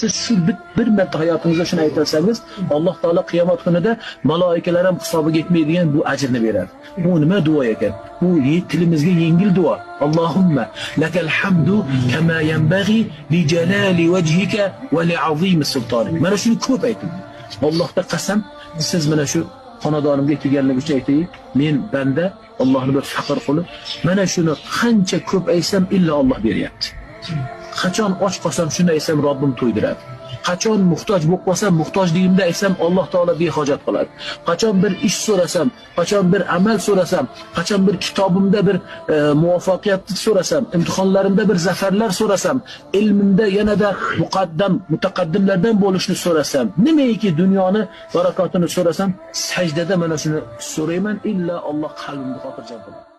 Siz shu bir marta hayotingizda shuni aytsangiz, Alloh taolo qiyomat kunida maloikalar ham hisobiga yetmaydigan bu ajrni beradi. Bu nima duo ekan? Bu tilimizga yengil duo. Allohumma lakal hamdu kama yanbaghi li jalali vajhika va li azimi sultonik. Mana shuni ko'p ayting. Allohga qasam, siz mana shu xonadonimga kelganligi uchun aytayin, men banda Allohning bir faqir quli. Mana shuni qancha ko'p aytsam, illa Alloh beryapti. Qachon och qolsam shuni aytsam, Robbim to'ydiradi. Qachon muhtoj bo'lib qolsam, muhtojligimda aytsam, Alloh taolo behojat qiladi. Qachon bir ish so'rasam, qachon bir amal so'rasam, qachon bir kitobimda bir muvaffaqiyatni so'rasam, imtihonlarimda bir zafarlar so'rasam, ilmimda yanada muqaddam, mutaqaddimlardan bo'lishni so'rasam, nimaiki dunyoni barakotini so'rasam, sajdada mana shuni so'rayman, illa Alloh qalbimni xotirjam qiladi.